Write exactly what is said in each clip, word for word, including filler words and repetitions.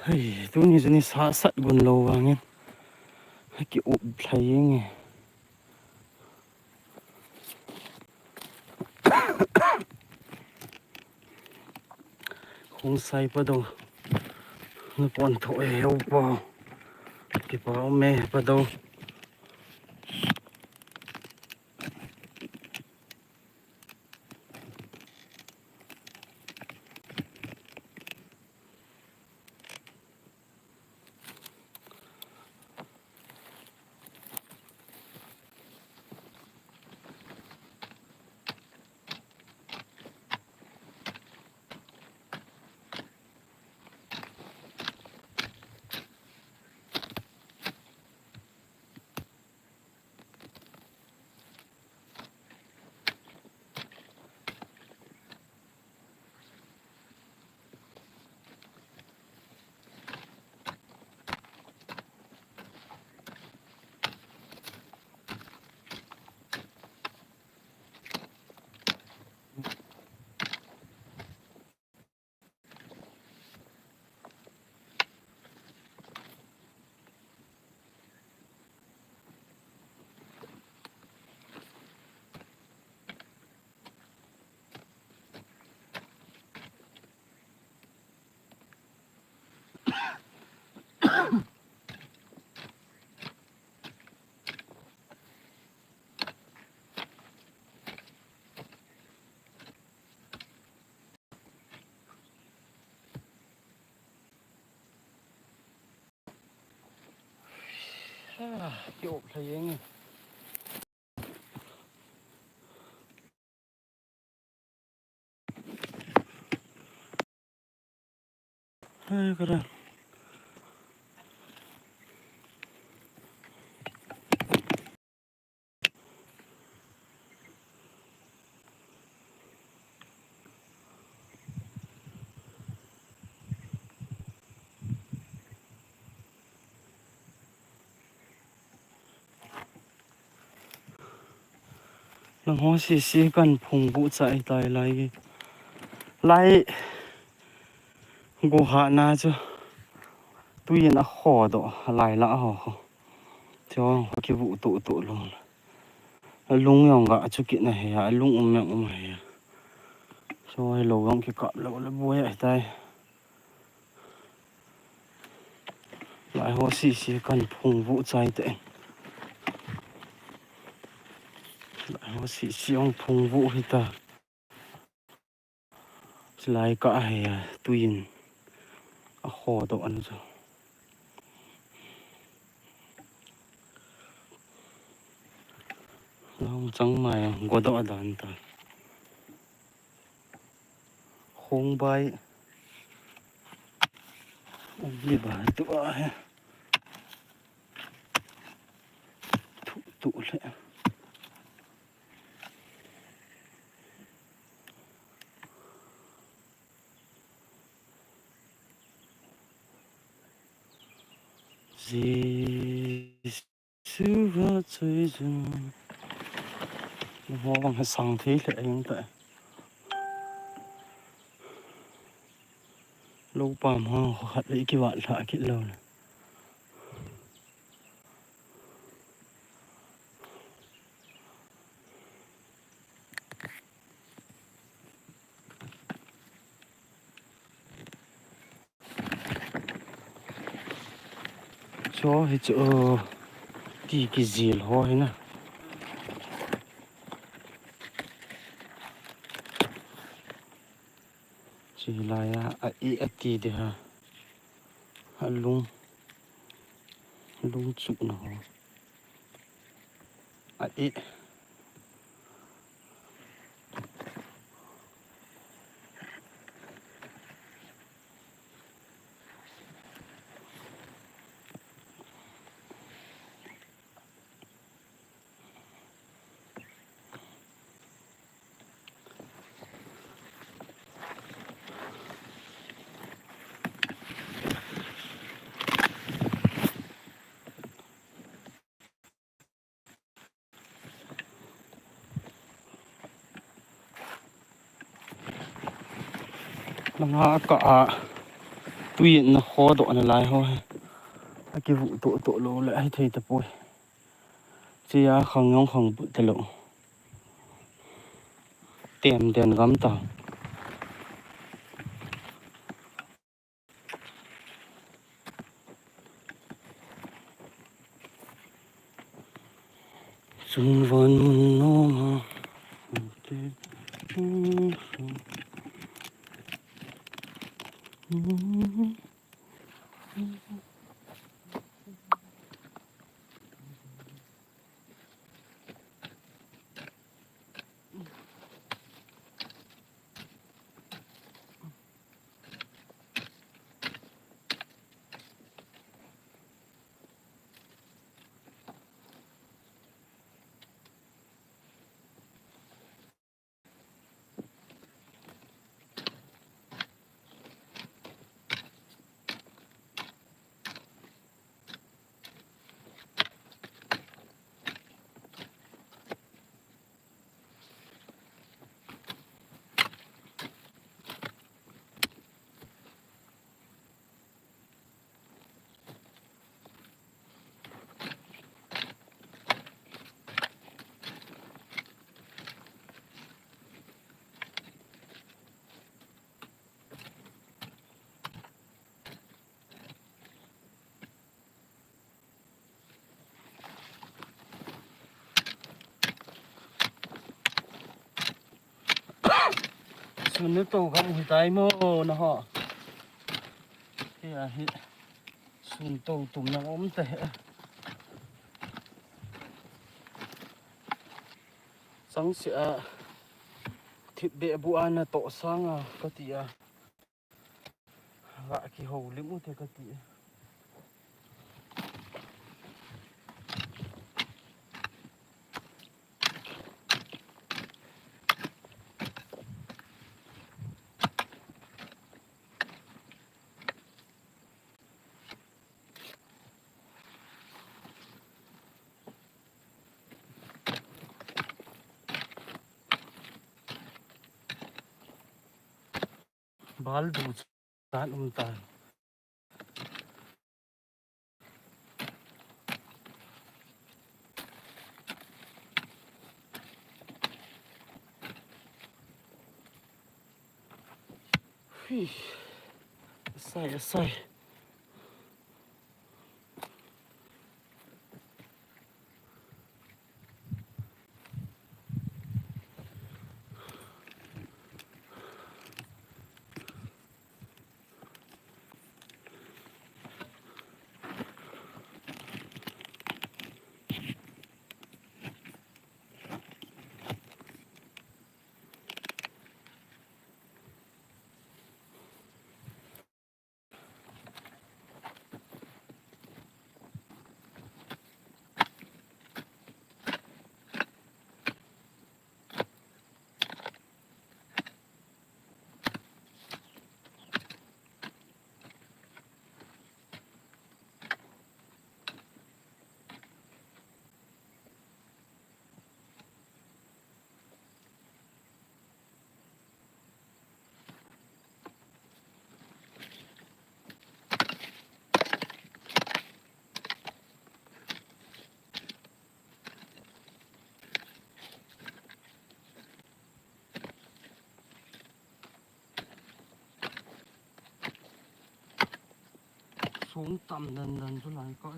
Ai, tuni chu nisa sat gun lou vangin, aki up lhai jeng e. Khongsai Pado, na pon tho e, upa. Kipa um e, Pado. Ah, ki up lhai jeng e. Hai, kara. Lang ho sisi kan phung bu chai tai lai. Lai go ha na chu. Tuin a ho do lai la ho ho. Chu ho ki bu tu tu lung. A lung jong ga chu ki na he a, lung um jong um he a. So hi lo jong ki kap lo le bu ya tai. Lai ho sisi kan phung bu chai te. Lai ho sisi ong phung bu hi ta. Lai ka he a, tuin a ho do an chu. Long chang mai go do dan ta. Khong bai. Ong li ba tu a he. Tu, tu le. Jesu va choi jun. Ho bang ha sang thei le eng ta. Lo pam ho khat le ki va la ki lo le. Cho hi chu, ti kijil ho hi na. Chi lai a, a i a ti de ha. A lung, lung chu na ho. A i. Langa ka a Tui na khodoh na lai ho hi. Akivuh toh toh lou le ahi thei tapoi. Chia khang jong khang but talou. Tem den gam ta. Chungvan mun noma. Sun ni to gam hitai mo na ho. Hi a hi. Sun to tum na om te. Chang sia. Thip be bu ana to sanga kati a. Ga kihoulim u te kati. Bal du chan um tai. Hui. Asai, asai. Sung tam dan dan chu lai ka.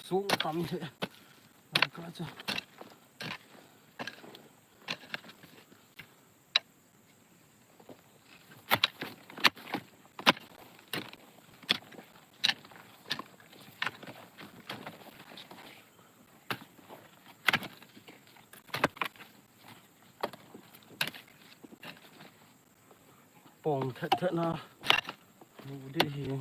Sung tam le. Ka cha. Pong thet thet na. Mu di hi.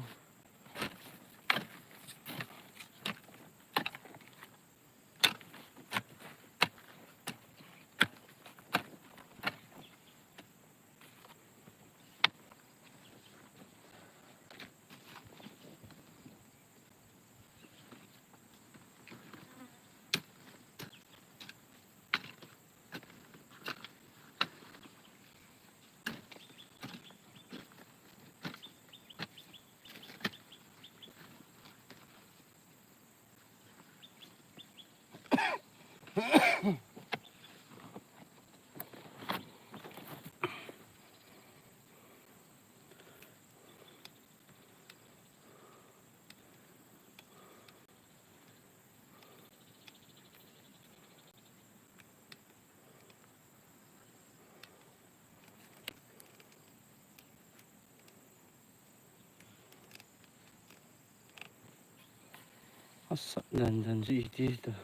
Asat dan dan ji iti ta.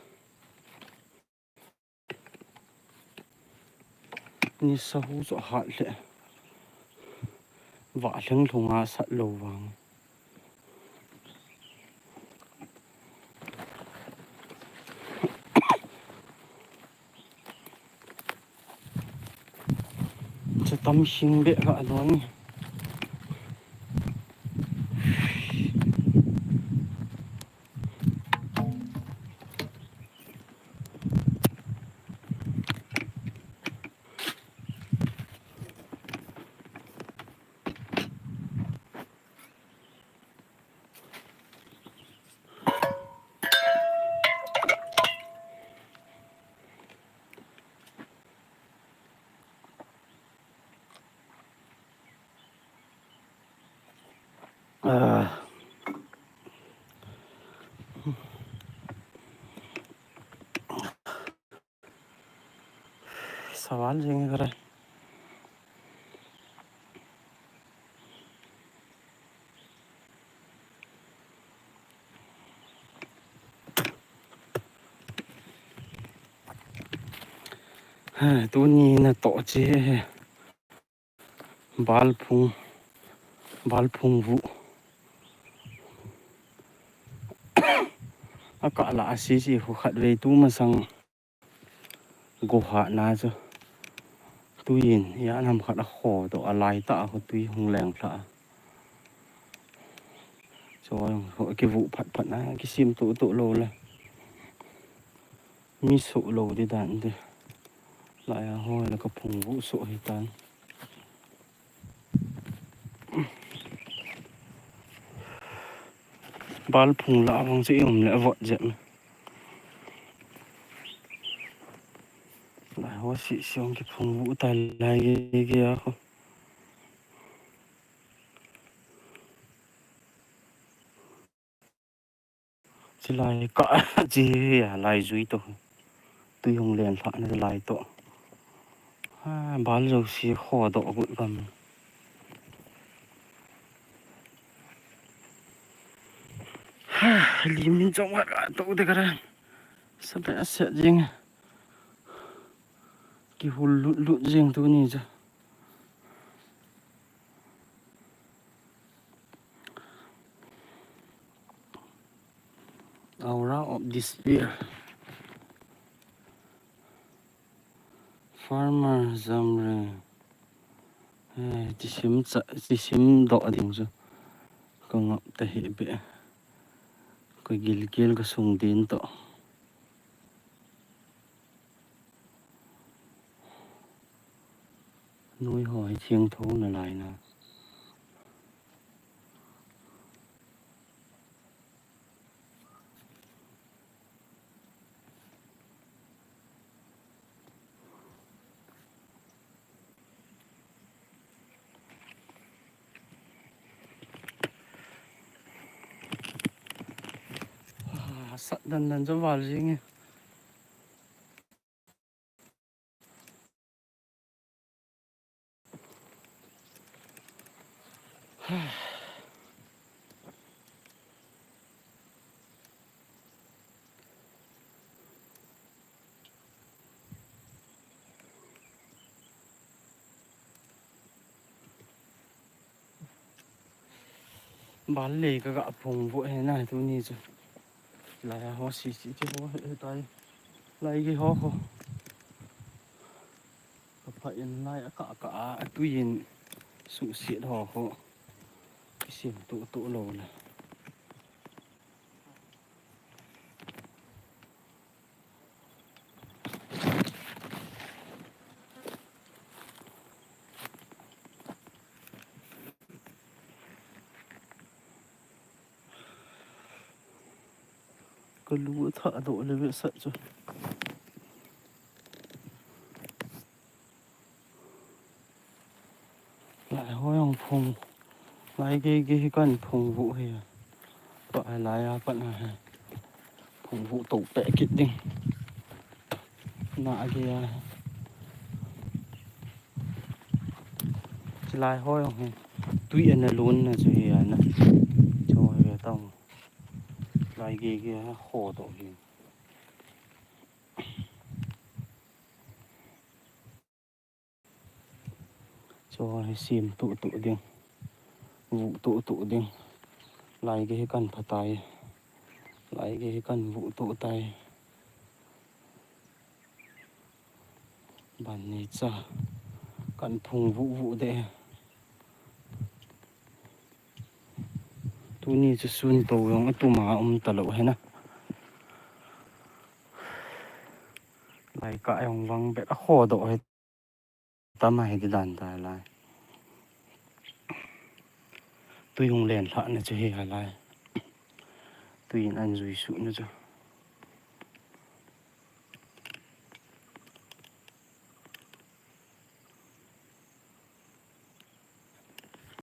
Ni sa hu chu hat le. Vahleng lhunga sat lou vang. Chu tam hing beh ka don. Ah. Saval jing kare. Ha, tuni na to che. Balphung, balphung vu. Akah la asi si khu khat vei tu masang. Go ha na chu. Tuin, ya nam khat a kho to a lai ta a khu tui hung leng thla. Chu a jong kivu phat phat na, kisim tu tu lo le. Mi su lo di dan de. Lai a hoi la ka phung vu su hi tan. Balphung la vang chu i um le vot jep. Lai ho si si ong kiphung vu tai lai ge ge a ho. Chilai ka, chi a lai jui to. Tui hung len lha na lai to. Ha, bal jo si kho do gut gam. Ha, lim min jong ha to de kara. Sabe a se jing. Kihul lut lut jing tuni cha. Aura of despair. Farmer Zamre. Eh, tisim cha, tisim do ding chu. Ka ngap ta hi be. Ka gilkel ka sung din to. Noi ho hi thiang tho na lai na. Ah, sat dan dan chu val jing e. Bal le kaga phong vo he na tuni chu. Lai ho si si ti ho he tai. Lai ge ho ho. Ka pha in lai a ka ka a, a tui in su siat ho ho. Kisim tu tu lo na. Ka lu a thah doh le ve sat chu. Lai ho jong phong. Lai ge ge hi kan phong vo hi. Tua lai a pat na hi. Phong vo to pe kit ding. Na ge a. Lai ho jong hi. Tui ana lun na chu hi a na. Chu hi tong. Lai ge ge ho to hi. Chu hi sim tu tu ding. Vu tu tu ding. Lai ge hi kan pha tai. Lai ge hi kan vu tu tai. Ban ni cha. Kan phong vu vu de. Tuni chu sun to jong a tuma um ta lo he na. Lai ka jong vang bet a kho doh he. Tama hi di dan ta lai. Tui hung len lha na chu hi ha lai. Tui in an zui su na chu.